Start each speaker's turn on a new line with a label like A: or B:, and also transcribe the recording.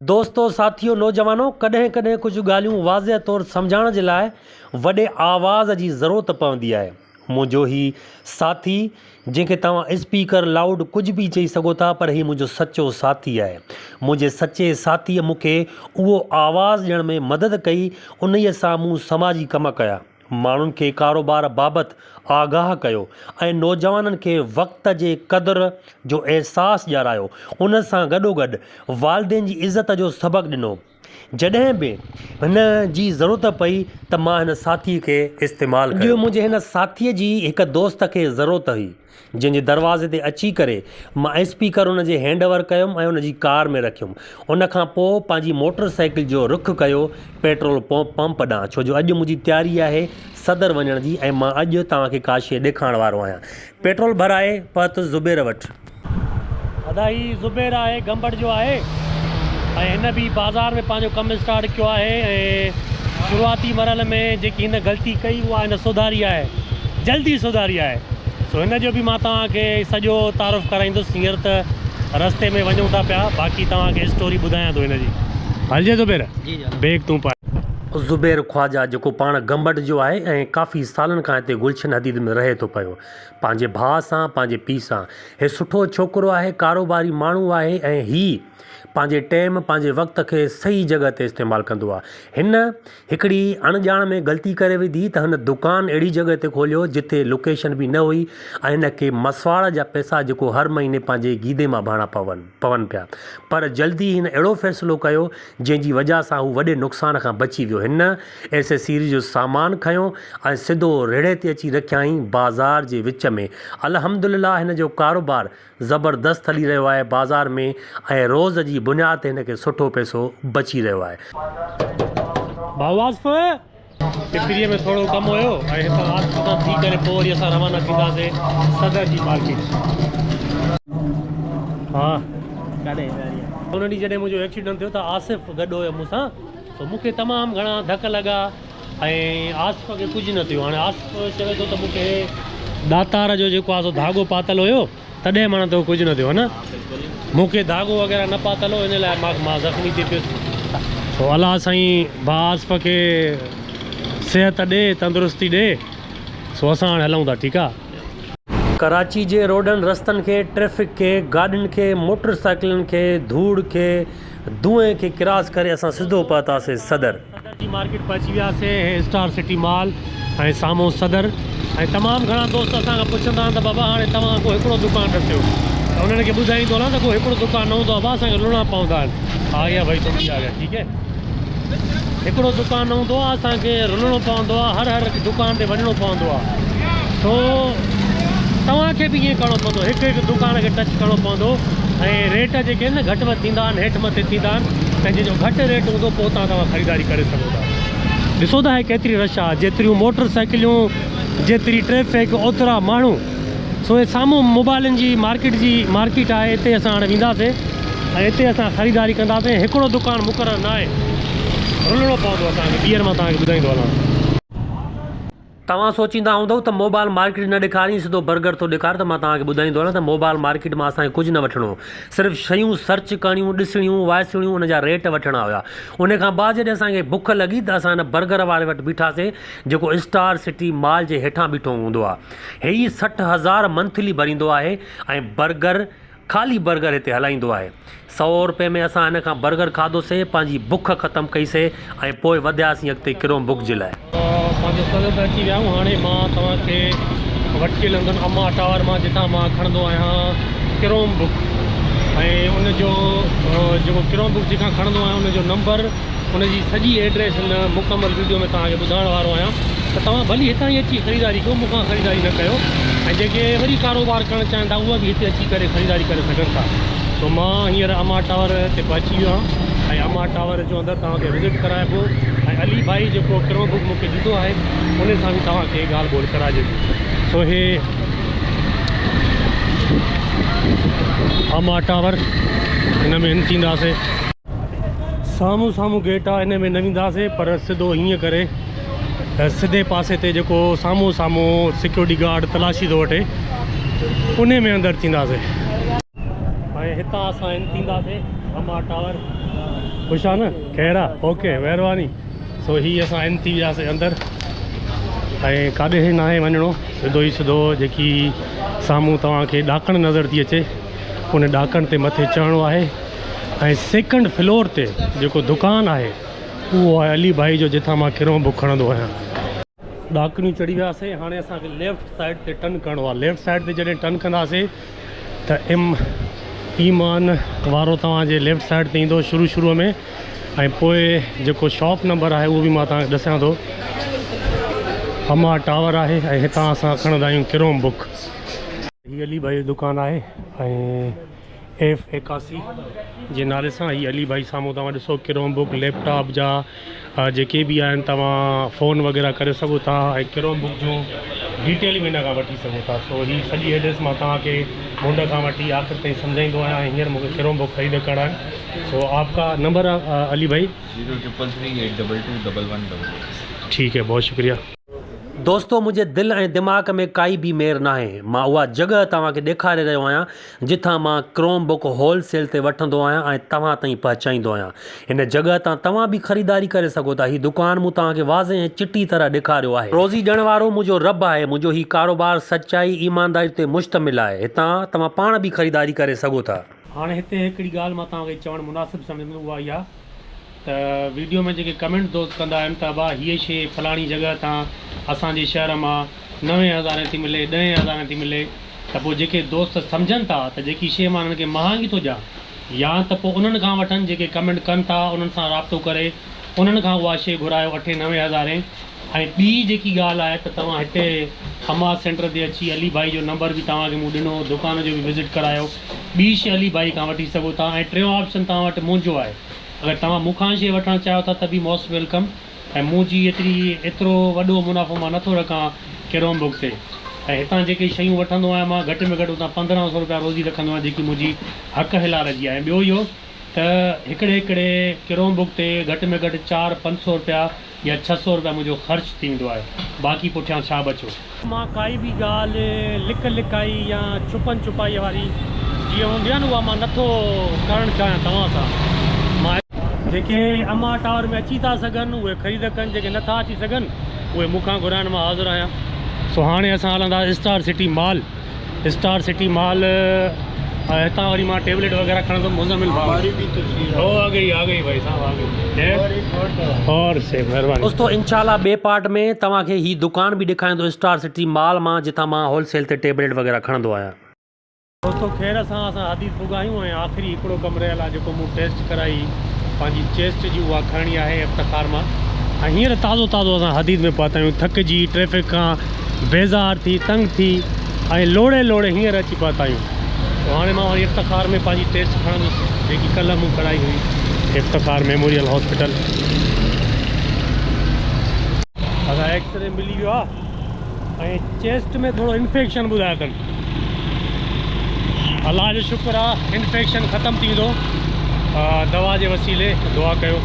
A: دوستو ساٿيو نوجوانو ڪڏهن ڪڏهن ڪجهه ڳالهيون واضح طور سمجهائڻ جي لاء وڏي آواز جي ضرورت پوندي آهي. منهنجو هي ساٿي جنهن کي توهان اسپيڪر لائوڊ ڪجهه به چئي سگهو ٿا پر هي منهنجو سچو ساٿي آهي. منهنجي سچي ساٿيء مون کي اهو آواز ڏيڻ ۾ مدد ڪئي انهيء سان مون سماجي ڪم ڪيا. ماڻهن کي ڪاروبار بابت آگاهه ڪيو ۽ نوجوانن کي وقت جي قدر جو احساس ڏيارايو، ان سان گڏوگڏ والدين جي عزت جو سبق ڏنو. جڏهن به هن جي ضرورت پئي ته مان هن ساٿي کي استعمال ڪيو. اڄ منهنجي هن ساٿي جي هڪ دوست کي ضرورت هئي. جنهن جي دروازي تي اچي ڪري مان اسپيڪر ان جي هينڊ اوور ڪيم ۽ ان جي ڪار ۾ رکيم. ان کان پوء پنهنجي موٽر سائيڪل جو رخ ڪيو پيٽرول پمپ ڏانهن ڇو جو اڄ منهنجي تياري آهي صدر وڃڻ جي ۽ مان اڄ توهان کي ڪا شيء ڏيکارڻ وارو آهيان. پيٽرول ڀرائي پهتس زبير وٽ. ادا هي زبير آهي گمبٽ جو آهي ۽ هن به بازار ۾ پنهنجو ڪم اسٽارٽ ڪيو آهي ۽ شروعاتي مرحلي ۾ جيڪي هن غلطي ڪئي اها هن سڌاري آهي جلدي سڌاري آهي سو هن جو به مان توهان کي سڄو تعارف ڪرائيندس هينئر ته رستي ۾ وڃون ٿا پيا باقي توهان کي اسٽوري ٻڌايان ٿو هن جي هلجي زبير بيگ تون پاء. زبير خواجه جيڪو پاڻ گمبٽ جو آهي ۽ ڪافي سالن کان هتي گلشن حديد ۾ رهي ٿو پيو پنهنجي ڀاء سان پنهنجي پيء سان. هي سٺو ڇوڪرو آهي، ڪاروباري ماڻهو آهي ۽ هي پنهنجي ٽيم، پنهنجي وقت کي صحيح جڳهه تي استعمال ڪندو آهي. هن هڪڙي اڻ ڄاڻ ۾ غلطي ڪري وڌي ته هن دڪان اهڙي جڳهه تي کوليو جتي لوڪيشن به نه هئي ۽ هن کي مسواڙ جا پئسا جيڪو هر مهيني پنهنجي گيدي مان ڀرڻا پون پون پيا پر جلدي هن اهڙو فيصلو ڪيو جنهن جي وجهه سان هو وڏي نقصان کان بچي ويو. هن ايسي سيريز جو سامان کنيو ۽ سڌو ريڙهي تي اچي رکيائين بازار جي وچ ۾. الحمدلله هن جو ڪاروبار زبردست هلي رهيو آهي بازار ۾ ۽ روز جي بنياد تي هن کي سٺو پئسو بچي رهيو آهي.
B: ڀائو آصف! ٽپريء ۾ ٿورو ڪم هيو ۽ هتان آصف کان ٿي ڪري پوء وري اسان روانا ٿينداسين صدر جي مارڪيٽ. ها. ان ڏينهن جڏهن منهنجو ايڪسيڊنٽ ٿيو ته آصف گڏ هيو مون سان سو مون کي تمام گهڻا ڌڪ لڳا ۽ آصف کي ڪجهه نه ٿيو. هاڻي آصف چوي ٿو ته مون کي ڏاتار جو جيڪو آهي سو ڌاڳو پاتل هيو تڏهن معنيٰ توکي ڪجهه نه ٿيو ها نه؟ مون کي ڌاڳو وغيره نه پاتل هو ان لاء مان زخمي ٿي پيس. سو الله سائين ڀاء آصف کي صحت ڏي تندرستي ڏي. سو اسان هاڻي هلون ٿا ٺيڪ آ.
A: ڪراچي جي روڊن رستن کي، ٽريفڪ کي، گاڏين کي، موٽر سائيڪلن کي، ڌوڙ کي، دونهين کي ڪراس ڪري اسان سڌو پهتاسين صدر.
B: صدر جي مارڪيٽ پهچي وياسين، هي اسٽار سٽي مال ۽ سامهون صدر ۽ تمام گهڻا دوست اسان کان پڇندا آهن ته بابا هاڻي توهان ڪو هڪڙو دڪان ڏسيو ته انهن کي ٻڌائيندو هلان ته ڪو هڪڙو دڪان نه هوندو آهي بابا اسان کي لڙڻا پوندا آهن آ گيا ڀائي تم ڀي آ گيا ٺيڪ هي. هڪڙو دڪان نه هوندو آهي اسان کي رلڻو پوندو آهي هر هر دڪان تي وڃڻو پوندو آهي سو توهان کي به ائين ڪرڻو پوندو هڪ هڪ دڪان کي ٽچ ڪرڻو پوندو ۽ ريٽ جيڪي آهن نه گهٽ وڌ ٿيندا آهن هيٺ مٿي ٿيندا آهن ۽ جنهن جو گهٽ ريٽ هوندو پوء اتان توهان خريداري ڪري سگهو ٿا ڏسو ته هي ڪيتري رش آهي جيتريون موٽر سائيڪليون جيتري ٽريفڪ اوترا ماڻهو سو هي سامهون موبائلن جي مارڪيٽ جي مارڪيٽ آهي اتي اسان هاڻي وينداسين ۽ اتي اسان خريداري ڪنداسين هڪڙو دڪان مقرر ناهي رلڻو پوندو اسان کي ٻيهر مان توهان کي ٻڌائيندو هلان.
A: توهان سوچيندا هوندؤ ته موبائل مارڪيٽ نه ڏيکارين سڌو برگر ٿو ڏيکار ته مان توهان کي ٻڌائيندو هلان ته موبائل مارڪيٽ مان اسان کي ڪجهه نه وٺڻو هو صرف شيون سرچ ڪرڻيون ڏسڻيون وائسڻيون ان جا ريٽ وٺڻا هيا ان کان بعد جڏهن اسان کي بک لڳي ته اسان ان برگر واري وٽ بيٺاسين جيڪو اسٽار سٽي مال جي هيٺان بيٺو هوندو آهي هي 60 هزار منٿلي ڀريندو آهي ۽ برگر خالي برگر هتي هلائيندو آهي. سئو روپين ۾ اسان هن کان برگر کاڌو سي، پنهنجي بک ختم ڪئي سي ۽ پوء وڌياسين اڳتي ڪروم بڪ جي لاء.
B: پنهنجو صدر ته اچي ويا آهيون هاڻي مان توهان کي وٺي هلندم اما ٽاور مان جتان مان کڻندو آهيان ڪروم بڪ ۽ ان جو جيڪو ڪروم بڪ جنهن کان کڻندو آهيان ان جو نمبر ان جي سڄي ايڊريس هن مڪمل وڊيو ۾ توهان کي ٻڌائڻ وارو آهيان ته توهان ڀلي هتان ئي اچي خريداري ڪيو مون کان خريداري نه ڪيو ۽ جيڪي وري ڪاروبار ڪرڻ چاهين ٿا اهي به هتي اچي ڪري خريداري ڪري سگهن ٿا سو مان هينئر اما ٽاور تي پهچي ويو آهيان ۽ اما ٽاور جو اندر توهان کي وزٽ ڪرائبو ۽ علي ڀائي جيڪو ڪروم بڪ مون کي ڏيندو آهي ان سان به توهان کي ڳالهه ٻولهه ڪرائجي ٿي سو هي اما ٽاور هن ۾ ان ٿينداسي. سامهون سامهون گيٽ آ ان ۾ نه وينداسين پر سڌو هيئن ڪري سڌي پاسي تي جيڪو سامهون سامهون سيڪيورٽي گارڊ تلاشي ٿو وٺي ان ۾ اندر ٿينداسين. ۽ هتان اسان ان ٿينداسين اما ٽاور. خوش آ نه خير آ اوڪي مهرباني سو هي اسان ان ٿي وياسي اندر ۽ ڪاڏي ناهي وڃڻو سڌو ئي سڌو جيڪي سامهون توهان کي ڏاڪڻ نظر ٿي اچي ان ڏاڪڻ تي مٿي چڙهڻو آهي ۽ سيڪنڊ فلور تي جيڪو دڪان آهي اهو آهي علي ڀائي جو جتان مان ڪروم بڪ کڻندو آهيان. ڏاڪڻيون چڙهي وياسي هاڻي اسان کي ليفٽ سائيڊ تي ٽرن ڪرڻو آهي ليفٽ سائيڊ تي جڏهن ٽرن ڪنداسي ته ايم ايمان وارو توهان جي ليفٽ سائيڊ تي ايندو شروع شروع ۾ ۽ پوء جيڪو شاپ نمبر آهي اهو به مان توهان کي ڏسان ٿو اما ٽاور آهي ۽ هتان اسان کڻندا آهيون ڪروم بڪ. هي علي ڀائي جو دڪان آهي ۽ ايف 81 جي نالي سان هي علي ڀائي سامهون توهان ڏسو ڪروم بڪ ليپ ٽاپ جا جيڪي به آهن توهان فون وغيره ڪري سگهو ٿا ۽ ڪروم بڪ جون ڊيٽيل به هن کان وٺي سگهو ٿا سو هي سڄي ايڊريس مان توهان کي منڍ کان وٺي آخر تائين سمجهائيندو آهيان ۽ هينئر مونکي ڪروم بڪ خريد ڪرڻا آهن سو آپ ڪا نمبر علي ڀائي.
C: Zero triple three eight double two double one double eight.
B: ٺيڪ هي بهت شڪريه.
A: دوستو منهنجي دل ۽ دماغ ۾ ڪائي به مير ناهي مان اها جڳهه توهان کي ڏيکاري رهيو آهيان جتان مان ڪروم بڪ هول سيل تي وٺندو آهيان ۽ توهان تائين پهچائيندو آهيان هن جڳهه تان توهان به خريداري ڪري سگهو ٿا هي دڪان مون توهان کي واضح ۽ چٽي طرح ڏيکاريو آهي. روزي ڏيڻ وارو منهنجو رب آهي منهنجو هي ڪاروبار سچائي ايمانداري تي مشتمل آهي هتان توهان پاڻ به خريداري ڪري سگهو ٿا.
B: هاڻي هتي هڪڙي ڳالهه مان توهان کي چوڻ مناسب سمجهندس اها اها ته ويڊيو ۾ جيڪي ڪمينٽ دوست ڪندا آهن ته ابا هيء شيء فلاڻي جڳهه تان اسان جي شهر مان نوين هزارين ٿي ملي ڏهين هزارين ٿي ملي ته پوء جيڪي دوست سمجهن ٿا ته جيڪي شيء مان انهن کي مهانگي ٿو ڏيان يا ته پوء انهن کان وٺن جيڪي ڪمينٽ ڪن ٿا انهن سان رابطو ڪري انهن کان اها شيء گهرايو اٺين نوين هزارين ۽ ٻي جيڪي ڳالهه آهي ته توهان هتي حماد سينٽر تي اچي علي ڀائي جو نمبر به توهان کي مون ڏنو دڪان جو به وزٽ ڪرايو ٻي شي علي ڀائي کان وٺي سگهو ٿا ۽ ٽيون آپشن توهان وٽ منهنجو آهي اگر توهان مون کان شي وٺڻ چاهيو ٿا ته به موسٽ welcome ۽ منهنجي ايتري ايترو وڏو منافعو مان نٿو رکان ڪروم بڪ تي ۽ هتان جيڪي شيون وٺندو آهيان مان گهٽ ۾ گهٽ اتان 15 سو روپيا روزي رکندو آهيان جيڪي منهنجي حق حلال جي آهي ۽ ٻيو اهو ته هڪڙي هڪڙي ڪروم بڪ تي گهٽ ۾ گهٽ چار پنج سو روپيا يا 600 روپيا منهنجو خرچ ٿي ويندو آهي باقي پٺيان ڇا بچيو. مان ڪائي به ڳالهه لڪ لڪائي يا ڇپن ڇپائيء واري جيئن هوندي آهي نه اها مان نٿو ڪرڻ چاهيان توهان سان. مان. جيڪي اما ٽاور ۾ اچي ٿا سگهن اهي خريد ڪن جيڪي نٿا اچي سگهن اهي مون کان گهرائن مان حاضر آهيان. سو هاڻي اسان هلنداسين star city mall. Star city mall هتان وري مان ٽيبليٽ وغيره کڻندم مزمل ڀاء او آ گئي آ گئي ڀائي صاحب آ گئي اور سي مهرباني.
A: دوستو انشاء الله ٻئي پارٽ ۾ توهان کي هي دڪان به ڏيکاريندو اسٽار سٽي مال مان جتان مان هول سيل تي ٽيبليٽ وغيره کڻندو آهيان.
B: دوستو خير سان اسان حديث پڳا آهيون ۽ آخري هڪڙو ڪم رهيل آهي جيڪو مون ٽيسٽ ڪرائي پنهنجي چيسٽ جي اها کڻڻي آهي افتخار مان ۽ هينئر تازو تازو اسان حديث ۾ پهتا آهيون ٿڪجي ٽريفڪ کان بيزار ٿي تنگ ٿي ۽ لوڙهي لوڙهي هينئر اچي پهتا آهيون. سو هاڻي مان وري افتخار ۾ پنهنجي ٽيسٽ کڻندس جيڪي ڪلهه مون ڪرائي هئي افتخار ميموريل هاسپيٽل. اسان ايڪسري ملي ويو آ ۽ چيسٽ ۾ ٿورو انفيڪشن ٻڌايو اٿن الله جو شڪر آ انفيڪشن ختم ٿي ويندو دوا جي وسيلي دعا ڪيو.